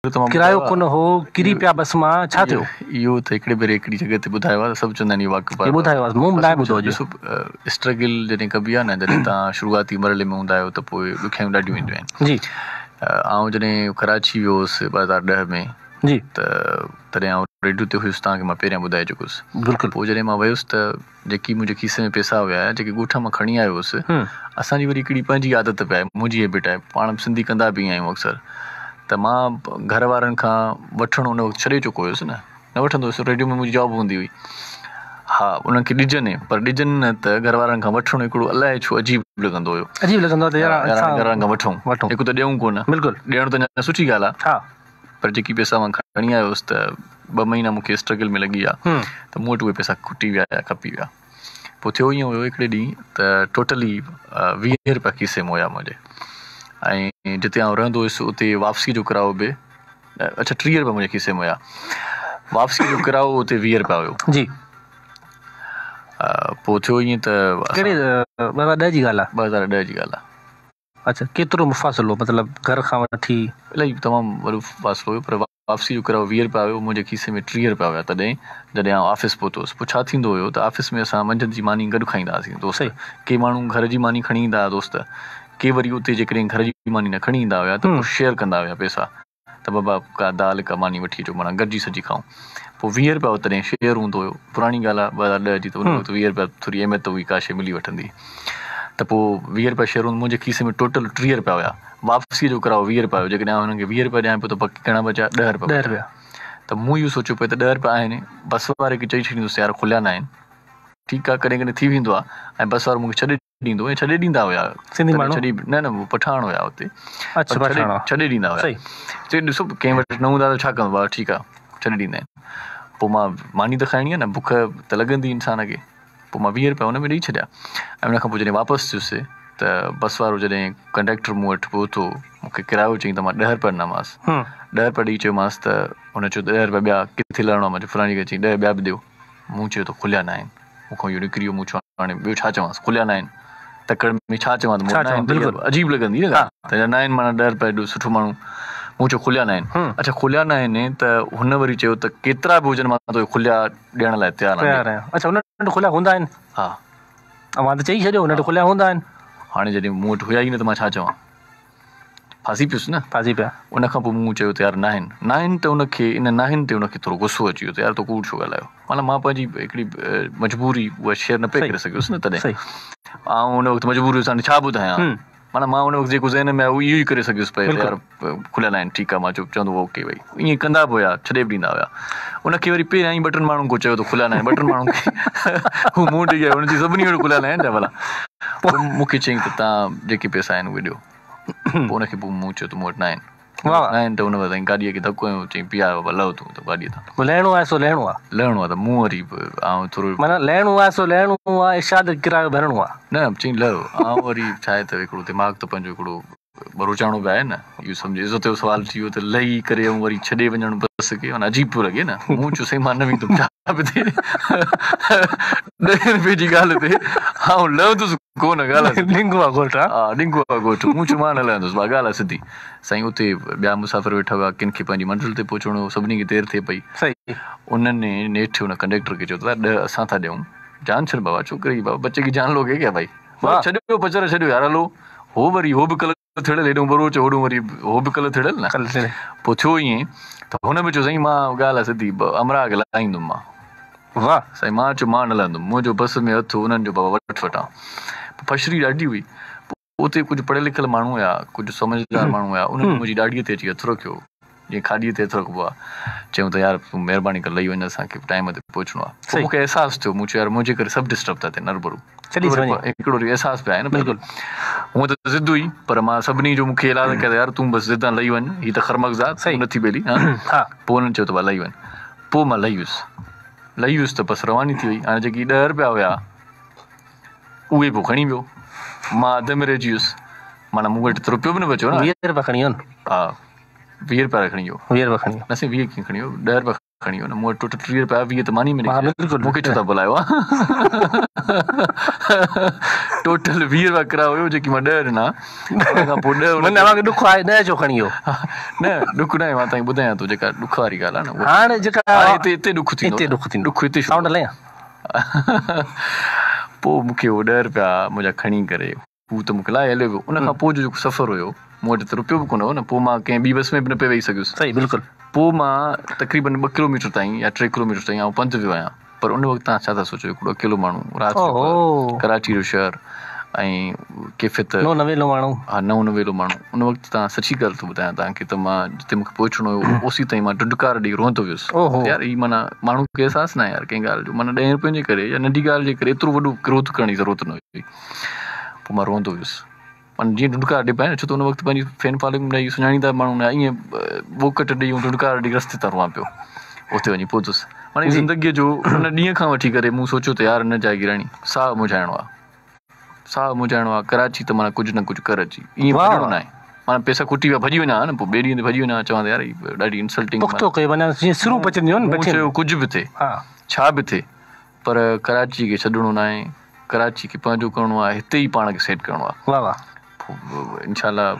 ڀيرو ته مان ڪرايو ٻڌايو آ. ڪونه هو، ڪري پيا بس مان، ڇا ٿيو؟ اهو ته هڪڙي ڀيري هڪڙي جڳهه تي ٻڌايو آ ته سڀ چوندا آهن اهو واقعو هي ٻڌايو آ، مون ناهي ٻڌو اڄ. ڏسو اسٽرگل جڏهن ڪبي آ نه جڏهن توهان شروعاتي مرحلي ۾ هوندا آهيو ته پوء ڏکيائيون ڏاڍيون اينديون آهن. جي. آئون جڏهن ڪراچي ويو هوس 2010 ۾ جي. ته تڏهن آئون ريڊيو تي هيس توهان کي مان پهريان ٻڌائي چڪس. بلڪل. پوء جڏهن مان ويس ته جيڪي منهنجي کيسي ۾ پئسا هيا جيڪي ڳوٺ مان کڻي آيو هوس اسان جي وري هڪڙي پنهنجي عادت به آهي منهنجي هيبٽ آهي پاڻ به سنڌي ڪندا به آهيون اڪثر ته مان گهر وارن کان وٺڻ ان وقت ڇڏي چڪو هيس نه نه وٺندو هيس ريڊيو ۾ منهنجي جاب هوندي هئي ها انهن کي ڏجن پر ڏجن نه ته گهر وارن کان وٺڻ هڪڙو الائي ڇو عجيب لڳندو هيو عجيب لڳندو آهي ته يار گهر وارن کان وٺون وٺون هڪ ته ڏيون ڪونه بلڪل ڏيڻ ته اڃا سٺي ڳالهه آهي ها پر جيڪي پئسا مان کڻي آيو هوس ته ٻه مهينا مون کي اسٽرگل ۾ لڳي ويا ته مون وٽ اهي پئسا کٽي ويا يا کپي ويا. پوء ٿيو ائين هيو هڪڙي ڏينهن ته ٽوٽلي 20 رپيا کيسي ۾ هيا منهنجي ۽ جتي آئون رهندو هيس اتي واپسي جو ڪرايو به اڇا 30 رپيا منهنجي کيسي ۾ هيا واپسي جو ڪرايو اتي 20 رپيا هيو. جي. پوء ٿيو ائين ته ڪهڙي 2010 جي ڳالهه آ؟ 2010 جي ڳالهه آ. اڇا ڪيترو مفاصلو مطلب گهر کان وٺي؟ الائي تمام وڏو فاصلو هيو پر واپسي جو ڪرايو 20 رپيا هيو منهنجي کيسي ۾ 30 رپيا هيا تڏهن جڏهن آئون آفيس پهتو هوس پوء ڇا ٿيندو هيو ته آفيس ۾ اسان منجهند جي ماني گڏ کائيندا هئاسين دوست ڪي ماڻهو گهر جي ماني کڻي ايندا هيا دوست ڪي وري اتي جيڪڏهن گهر جي ماني نه کڻي ايندا هيا ته پوء شيئر ڪندا هيا پئسا ته بابا ڪا دال ڪا ماني وٺي اچو معنيٰ گڏجي سڏجي کائون. پوء 20 رپيا تڏهن شيئر هوندو هيو. پراڻي ڳالهه آهي 2010 جي ته ان وقت 20 رپيا ٿوري اهميت هئي ڪا شيء ملي وٺندي. ته پوء 20 رپيا شيئر هوندو منهنجي کيسي ۾ ٽوٽل 30 رپيا هيا. واپسيء جو ڪرايو 20 رپيا هيو جيڪڏهن آئون هنن کي 20 رپيا ڏيان پيو ته باقي گهڻا بچيا 10 رپيا بچيا. ته مون اهو سوچيو پئي ته 10 رپيا آهن بس واري کي چئي ڇڏيندس يار کليا ناهن. ٺيڪ آهي ڪڏهن ڪڏهن ٿي ويندو آهي ۽ بس وارو مون کي ڇڏي ڏيندو ۽ ڇڏي ڏيندا هيا سنڌي ماڻهو ڇڏي نه نه هو پٺاڻ هيا اتي اڇا پٺاڻ ڇڏي ڏيندا هيا صحيح چئي ڏسو ڪنهن وٽ نه هوندا ته ڇا ڪندو بابا ٺيڪ آ ڇڏي ڏيندا آهن پوء مان ماني ته کائڻي آ نه بک ته لڳندي انسان کي پوء مان 20 رپيا ان ۾ ڏئي ڇڏيا ۽ ان کان پوء جڏهن واپس ٿيس ته بس وارو جڏهن ڪنڊيڪٽر مون وٽ پهتو مون کي ڪرايو چئي ته مان 10 رپيا ڏنامانس 10 رپيا ڏئي چيومانس ته هن چيو ته 10 رپيا ٻيا ڪٿي لهڻو آ مان چيو فلاڻي جڳهه چئي 10 ٻيا به ڏيو مون چيو ته کليا ناهن مون کان اهو نڪري ويو، مون چيو هاڻي ٻيو ڇا چوانس، کليا ناهن، تڪڙ ۾ ڇا چوان ته مون وٽ ناهن، بلڪل عجيب لڳندي نه ڳالهه ته ناهن معنيٰ 10 رپيا ايڏو سٺو ماڻهو، مون چيو کليا ناهن، اڇا کليا ناهن ته هن وري چيو ته ڪيترا به هجن مان توکي کليا ڏيڻ لاء تيار آهيان. اڇا هن وٽ کليا هوندا آهن؟ ها. اوهان ته چئي ڇڏيو هن وٽ کليا هوندا آهن. هاڻي جڏهن مون وٽ هيا ئي نه ته مان ڇا چوان. ڦاسي پيس نه. ڦاسي پيا. ان کان پوء مون چيو ته يار ناهن ناهن ته ان کي ان ناهن تي ان کي ٿورو غصو اچي ويو ته يار تو ڪوڙ ڇو ڳالهايو معنيٰ مان پنهنجي هڪڙي مجبوري اها شيئر نه پئي ڪري سگهيس نه تڏهن آئون ان وقت مجبور هيس هاڻي ڇا ٻڌايان معنيٰ مان ان وقت جيڪو ذهن ۾ آيو اهو ئي ڪري سگهيس پئي ته يار کليل آهن ٺيڪ آهي مان چيو چوندو هو اوڪي ڀئي ائين ڪندا به هيا ڇڏي به ڏيندا هيا ان کي وري پهريان ئي ٻه ٽن ماڻهن کان چيو ته کليا ناهن ٻه ٽن ماڻهن کي هو مون وٽ ئي آيو هن چيو سڀني وٽ کليا ناهن ڇا ڀلا پوء مون کي چيائين ته توهان جيڪي پئسا آهن اهي ڏيو. پوء ان کي پوء مون چيو ته مون وٽ ناهن. ناهن ته ان وقت گاڏيء کي ڌڪ هنيو چيائين بيهار بابا لهو تون ته گاڏيء تان. پوء لهڻو آهي سو لهڻو آهي. لهڻو آهي ته مون وري به آئون ٿورو. معنيٰ لهڻو آهي سو لهڻو آهي ارشاد کي ڪرايو ڀرڻو آهي. نه چيائين لهو. آئون وري ڇا آهي ته هڪڙو دماغ ته پنهنجو هڪڙو ٻروچاڻو به آهي نه اهو سمجهه عزت جو سوال ٿي ويو ته لهي ڪري ۽ وري ڇڏي وڃڻ بس کي معنيٰ عجيب پيو لڳي نه مون چيو سائين مان نه ويندم ڇا به ٿئي 10 روپين جي ڳالهه تي آئون لهندس ڪو نه ڳالهه سڌي ڏنگو آ ڳوٺ ها ڏنگو آ ڳوٺ مون چيو مان نه لهندس ڀاء ڳالهه آ سڌي سائين اتي ٻيا مسافر ويٺا هئا ڪن کي پنهنجي منزل تي پهچڻو هو سڀني کي دير ٿئي پئي صحيح انهن نيٺ ان ڪنڊيڪٽر کي چيو ته 10 اسان ٿا ڏيون جان ڇڏ بابا ڇوڪري جي بابا بچي ڪي جان لوگي ڪيا ڀائي ڇڏيو پچر ڇڏيو يار هلو هو وري هو به ڪل ٿڙيل هيڏهون ٻروچ هوڏهون وري هو به ڪل ٿڙيل نه پوء ٿيو ائين ته هن به چيو سائين مان ڳالهه آهي سڌي همراهه کي لاهيندم مان واهه سائين مان چيو مان نه لهندم منهنجو بس ۾ هٿ انهن جو بابا وٺ وٺان پوء ڦشري ڏاڍي هئي پوء اتي ڪجهه پڙهيل لکيل ماڻهو هيا ڪجهه سمجهدار ماڻهو هيا انهن منهنجي ڏاڙهيء تي اچي هٿ رکيو جيئن کاڏيء تي هٿ رکبو آهي. چيائون ته يار تون مهرباني ڪر لهي وڃ اسان کي ٽائيم تي پهچڻو آهي. پوء مون کي احساس ٿيو مون چيو يار منهنجي ڪري سڀ ڊسٽرب ٿا ٿين هربرو. هڪڙو وري احساس به آهي نه بلڪل. هونء ته ضد هئي پر مان سڀني جو مون کي ايلاز ڪيا ته يار تون بس ضد آن لهي وڃ هي ته خرمغز آ تون نه ٿي ٻيلي ها. پوء انهن چيو ته ڀلا لهي وڃ. پوء مان لهي ويس. لهي ويس ته بس رواني ٿي وئي. هاڻي جيڪي 10 رپيا هيا اهي به کڻي ويو. مان اڌ ۾ رهجي ويس. معنيٰ مون وٽ ته رپيو به نه بچيو نه. 20 رپيا کڻي ويو نه. ها. 20 رپيا کڻي ويو. 20 رپيا کڻي ويو. نه سائين 20 ڪيئن کڻي ويو 10 رپيا کڻي ويو نه مون وٽ ٽوٽل 30 رپيا 20 ته ماني ۾ ها بلڪل مون کي ڇو ٿا بلايو ها. ٽوٽل 20 رپيا ڪرايو هيو جيڪي مان 10 ڏنا ان کان پوء 10 معنيٰ اوهان کي ڏک آهي 10 ڇو کڻي ويو؟ نه ڏک ناهي مان توهان کي ٻڌايان ٿو جيڪا ڏک واري ڳالهه آهي نه هاڻي جيڪا هاڻي هتي هتي ڏک ٿيندو هتي ڏک ٿيندو ڏک هتي سائونڊ هلائين پوء مون کي هو 10 رپيا منهنجا کڻي ڪري هو ته مون کي لاهي هليو ويو ان کان پوء جو جيڪو سفر هيو مون وٽ ته رپيو به ڪونه هو نه پوء مان ڪنهن ٻي بس ۾ به نه پئي ويهي سگهيس صحيح بلڪل پوء مان تقريبن 2 ڪلوميٽر تائين يا 3 ڪلوميٽر تائين آئون پنڌ ويو آهيان پر ان وقت توهان ڇا ٿا سوچو هڪڙو اڪيلو ماڻهو رات جو پهر ڪراچي جو شهر ۽ ڪيفيت نئون نويلو ماڻهو ها نئون نويلو ماڻهو ان وقت توهان سچي ڳالهه ٿو ٻڌايان توهان کي ته مان جتي مونکي پهچڻو هيو اوسي تائين مان ٽهڪار ڏئي روئندو ويس يار هي معنيٰ ماڻهو کي احساس ناهي يار ڪنهن ڳالهه جو معنيٰ 10 روپين جي ڪري يا ننڍي ڳالهه جي ڪري ايترو وڏو ڪروڌ ڪرڻ جي ضرورت نه هئي پوء مان روئندو ويس معنيٰ جيئن ٽهڪار ڏئي پيا نه ڇو ته ان وقت پنهنجي فين فالوئنگ نه هئي سڃاڻيندا ماڻهو نه ائين ٻوڪٽ ڏئي ۽ ٽهڪار ڏئي رستي تان روئان پيو اتي وڃي پهتس معنيٰ زندگيء جو ان ڏينهن کان وٺي ڪري مون سوچيو ته يار نه جاگيراڻي ساهه منجهائڻو آهي ساهه منجهائڻو آ ڪراچي ته معنيٰ ڪجهه نه ڪجهه ڪر اچي ائين ڀڄڻو ناهي معنيٰ پئسا کٽي ويا ڀڄي وڃان ها نه پوء ٻئي ڏينهن تي ڀڄي وڃان ها چوان ته يار هي ڏاڍي انسلٽنگ پختو ڪيو معنيٰ جيئن سرون پچنديون آهن مون چيو ڪجهه به ٿئي ڇا به ٿئي پر ڪراچي کي ڇڏڻو ناهي ڪراچي کي پنهنجو ڪرڻو آ هتي ئي پاڻ کي سيٽ ڪرڻو آ واهه واهه پوء انشاء الله.